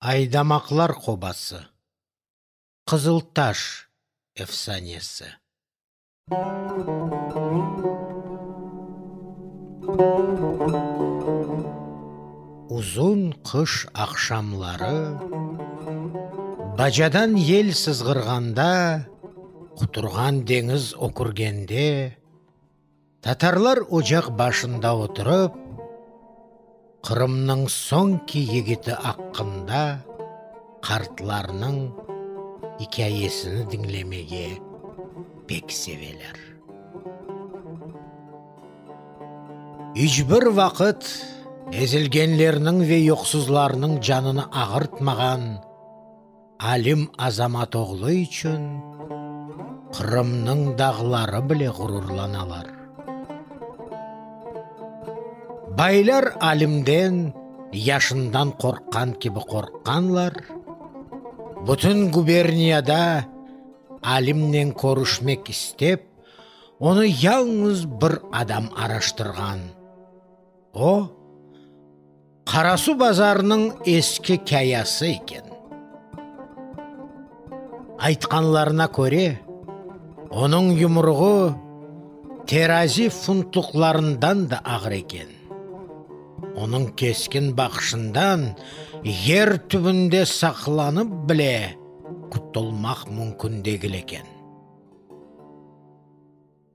Aydamaqlar qobası. Qızıltaş efsanesi. Uzun qış aqşamları bacadan yel sızğırğanda, quturğan deñiz ökürgende, Tatarlar ocaq başında oturıp, Qırımnıñ soñki yigiti aqqında qartlarnıñ ikâyesini diñlemege pek seveler. İç bir vaqıt ezilgenlerniñ ve yoqsuzlarnıñ canını ağırtmağan Alim Azamat oğlu içün Qırımnıñ dağları bile ğururlanalar. Baylar Alimden yaşından qorqqan kibi qorqqanlar, bütün guberniyada Alimnen körüşmek istep, onı yalıñız bir adam araştırğan. O, Qarasuvbazarnıñ eski kâyası eken. Aytqanlarına köre, onıñ yumruğı terazi funtluqlarından da ağır eken. Onıñ keskin baqışından yer tübünde saqlanıp bile qutulmaq mümkün degil eken.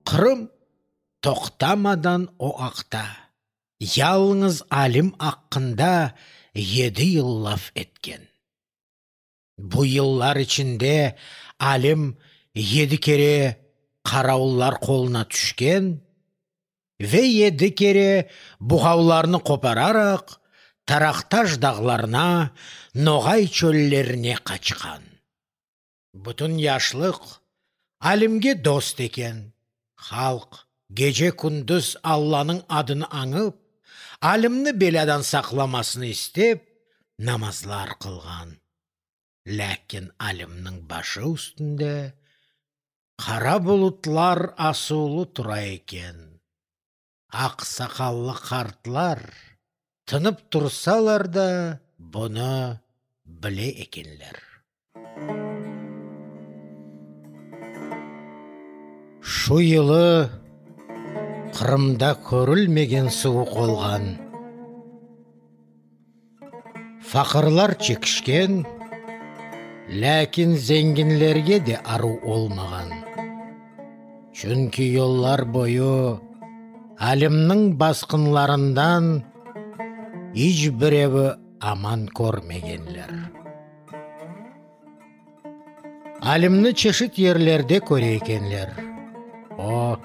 Qırım toqtamadan o aqta, yalıñız Alim aqqında yedi yıl laf etken. Bu yıllar içinde Alim yedi kere qaravullar qoluna tüşken ve yedi kere buğavlarnı qopararaq Taraqtaş dağlarına, Noğay çöllerine qaçqan. Bütün yaşlıq Alimge dost eken. Halq gece-kündüz Allanıñ adını añıp, Alimni belâdan saqlamasını istep, namazlar qılğan. Lâkin Alimniñ başı üstünde qara bulutlar asuvlı tura eken. Aq saqallı qartlar tınıp tursalar da, bunı bile ekenler. Şu yılı Qırımda körülmegen suvuq olğan. Faqırlar çekişken, lâkin zenginlerge de aruv olmağan. Çünki yollar boyu Alimniñ basqınlarından iç birevi aman körmegenler. Alimni çeşit yerlerde köre ekenler. O,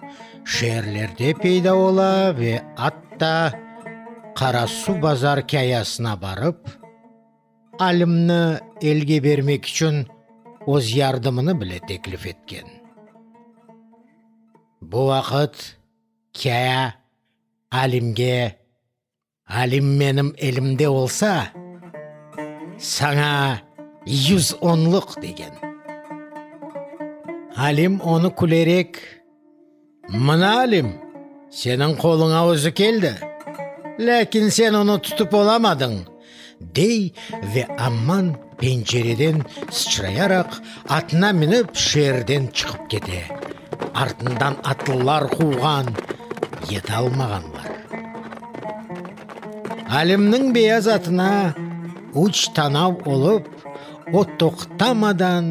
şeerlerde peyda ola ve atta Qarasuvbazar kâyasına barıp, Alimni elge bermek içün öz yardımını bile teklif etken. Bu vaqıt kâya Alimge Alim menim elimde olsa, saña 110luq degen. Alim onı külerek, Mına Alim, seniñ qoluña özü keldi, lâkin sen onı tutıp olamadıñ, dey ve amman pencereden sıçrayaraq atına minip şeerden çıqıp kete. Artından atlılar quvğan, yetalmağanlar. Alimniñ beyaz atına üç tanav olıp, o toqtamadan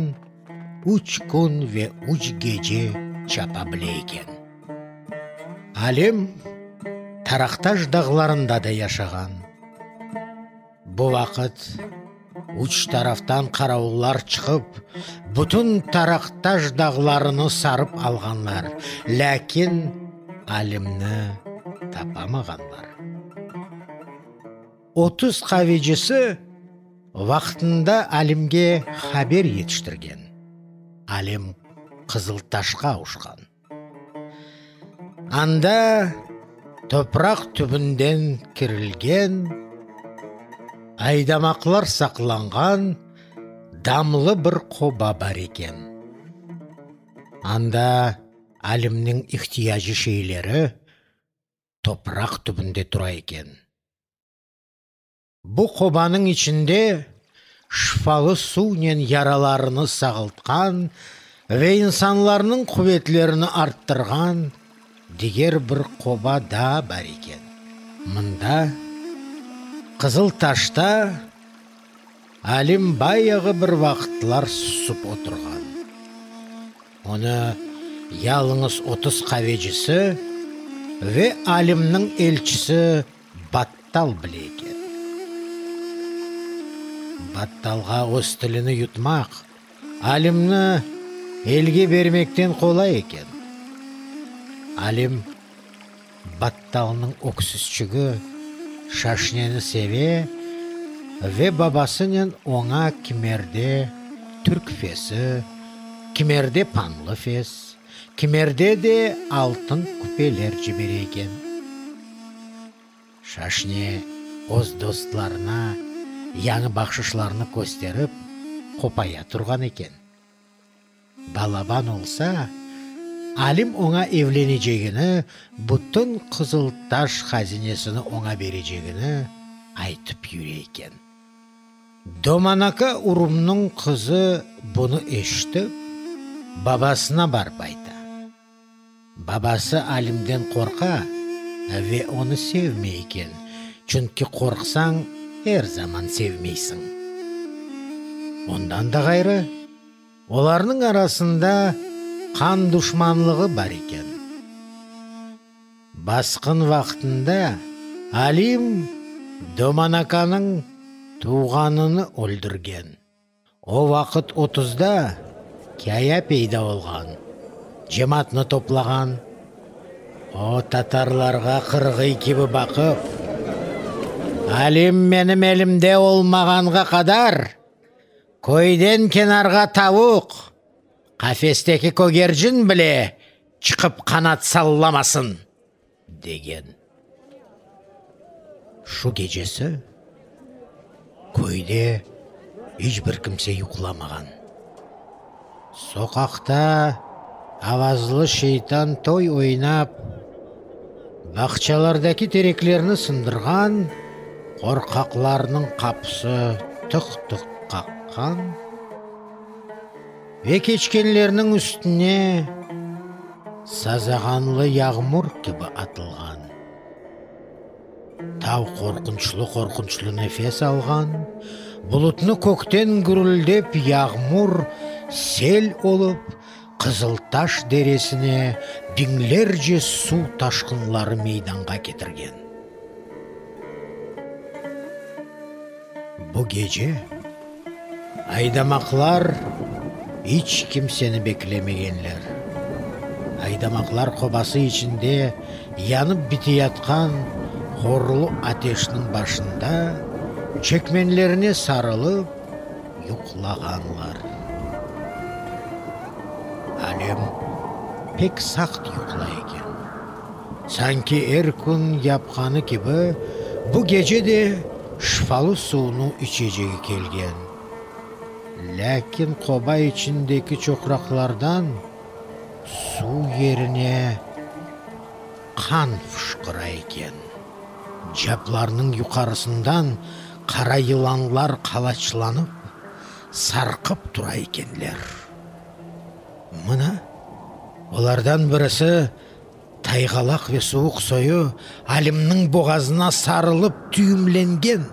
üç kün ve üç gece çapa bile eken. Alim Taraqtaş dağlarında da yaşağan. Bu vaqıt üç taraftan qaravullar çıqıp, bütün Taraqtaş dağlarını sarıp alğanlar, lâkin Alimni tapamağanlar. 30 qavecisi vaqtında Alimge haber yetiştirgen. Alim Qızıltaşqa uçqan. Anda topraq tübünden kirilgen, aydamaqlar saqlanğan damlı bir qoba bar eken. Anda Alimniñ ihtiyacı şeyleri topraq tübünde tura eken. Bu qobanıñ içinde. şifalı suvnen yaralarını sağıltqan ve insanlarnıñ quvetlerini arttırğan diger bir qoba daa bar eken. Mında, Qızıl Taşta, Alim bayağı bir vaqıtlar susıp oturğan. Onı yalıñız 30 qavecisi ve Alimniñ elçisi Battal bile eken. Battalğa öz tilini yutmaq, Alimni elge bermekten qolay eken. Alim Battalnıñ öksüzçigi Şaşneni seve ve babasınen oña kimerde türk fesi, kimerde panlı fes, kimerde de altın küpeler cibere eken. Şaşne öz dostlarına yañı bahşışlarnı kösterip, qopaya turğan eken. Balaban olsa, Alim oña evlenecegini, bütün Qızıltaş hazinesini oña berecegini aytıp yüre eken. Domanaka urumnıñ qızı bunı eşitip, babasına barıp ayta. Babası Alimden qorqa ve onı sevmey eken, çünki qorqsañ, er zaman sevmeysiñ. Ondan da ğayrı, olarnıñ arasında qan duşmanlığı bar eken. Basqın vaqtında Alim Domanakanıñ tuvğanını öldürgen. O vaqıt otuzda kâya peyda olğan, cemaatnı toplağan. O tatarlarğa qırğıy kibi baqıp, Alim menim elimde olmağanğa qadar, köyden kenarğa tavuq, qafesteki kögercin bile çıqıp qanat sallamasın, degen. Şu gecesi köyde iç bir kimse yuqlamağan. Soqaqta avazlı şeytan toy oynap, bağçalardaki tereklerni sındırğan, qorqaqlarnıñ qapısı tıq-tıq qaqqan ve keçkenlerniñ üstüne sazağanlı yağmur kibi atılğan. Tav qorqunçlı-qorqunçlı nefes alğan, bulutnı kökten gürüldep yağmur sel olıp, Qızıltaş deresine biñlerce suv taşqınları meydanğa ketirgen. Bu gece aydamaqlar iç kimseni beklemegenler. Aydamaqlar qobası içinde yanıp biteyatqan horlu ateşniñ başında çekmenlerine sarılıp yuqlağanlar. Alim pek saqt yuqlay eken. Sanki er kün yapqanı kibi, bu gece de şifalı suvnı içecegi kelgen. Lâkin qoba içindeki çoqraqlardan suv yerine qan fışqıra eken. Caplarnıñ yuqarısından qara yılanlar qalaçlanıp, sarqıp tura ekenler. Mına, olardan birisi Tayğalaq ve suvuq soyu Alimniñ boğazına sarılıp tüyümlengen.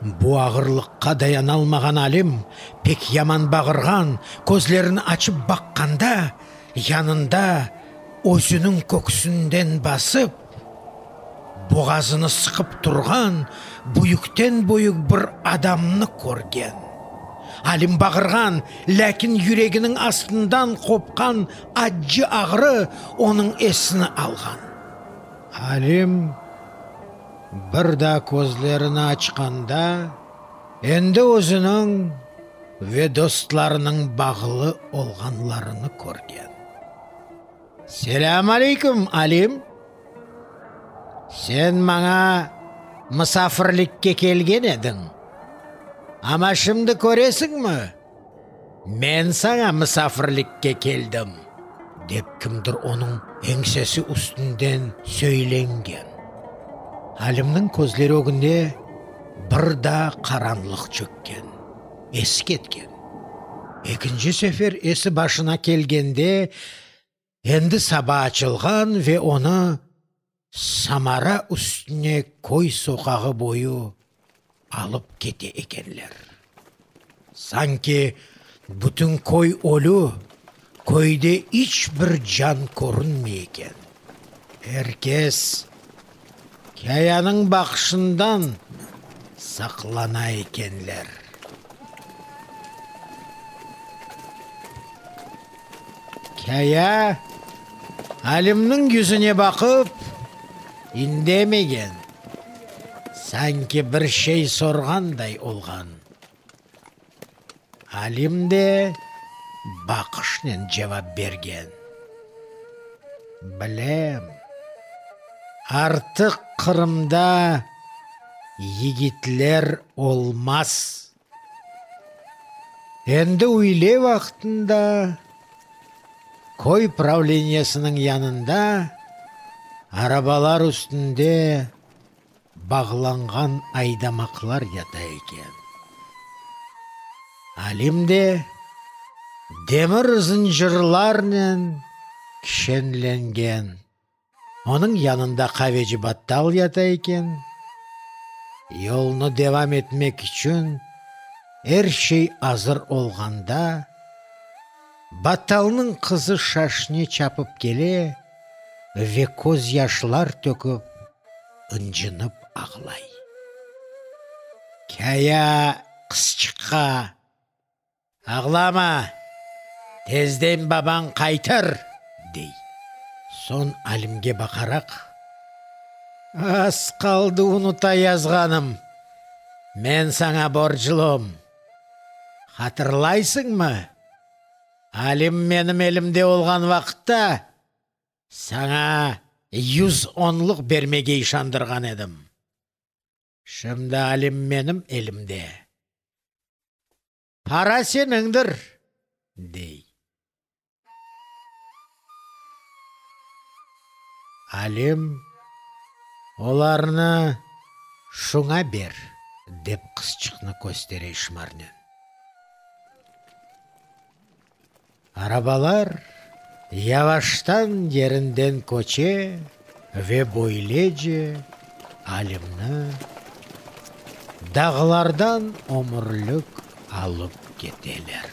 Bu ağırlıqqa dayanalmağan Alim pek yaman bağırğan, közlerini açıp baqqanda, yanında özüniñ köksünden basıp, boğazını sıqıp turğan büyükten-büyük bir adamnı körgen. Alim bağırğan, lâkin yüreginiñ astından qopqan accı ağrı onıñ esini alğan. Alim bir daa közlerini açqanda, endi özüniñ ve dostlarınıñ bağlı olğanlarını körgen. Selâm aleyküm, Alim! Sen maña musafirlikke kelgen ediñ, amma şimdi köresiñmi, men saña musafirlikke keldim, dep kimdir onıñ eñsesi üstünden söylengen. Alimniñ közleri ögünde bir daa qaranlıq çökken. Esi ketken. Ekinci sefer esi başına kelgende, endi saba açılğan ve onı Samara üstüne köy soqağı boyu alıp kete ekenler. Sanki bütün köy ölü, köyde iç bir can körünmey eken. Er kes Kâyanıñ baqışından saqlana ekenler. Kâya Alimniñ yüzüne baqıp, indemegen, sanki bir şey sorğanday olğan. Alim de baqışnen cevap bergen. Bilem, artıq Qırımda yigitler olmaz. Endi üyle vaqtında köy pravleniyesiniñ yanında arabalar üstünde bağlanğan aydamaqlar yata eken. Alim de demir zıncırlarnen kişenlengen. Onıñ yanında qaveci Battal yata eken. Yolnı devam etmek içün er şey azır olğanda, Battalnıñ qızı Şaşne çapıp kele ve közyaşlar töküp, ıncınıp ağlay. Kâya qızçıqqa, Ağlama, tezden babañ qaytır, dey. Soñ Alimge baqaraq, Az qaldı unuta yazğanım, men saña borclum. Hatırlaysıñmı, Alim menim elimde olğan vaqıtta, saña 110luq bermege işandırğan edim. Şimdi Alim menim elimde. Para seniñdir, dey. Alim, Olarnı şuña ber, dep qızçıqnı köstere işmarnen. Arabalar yavaştan yerinden köçe ve böylece Alimni dağlardan ömürlik alıp keteler.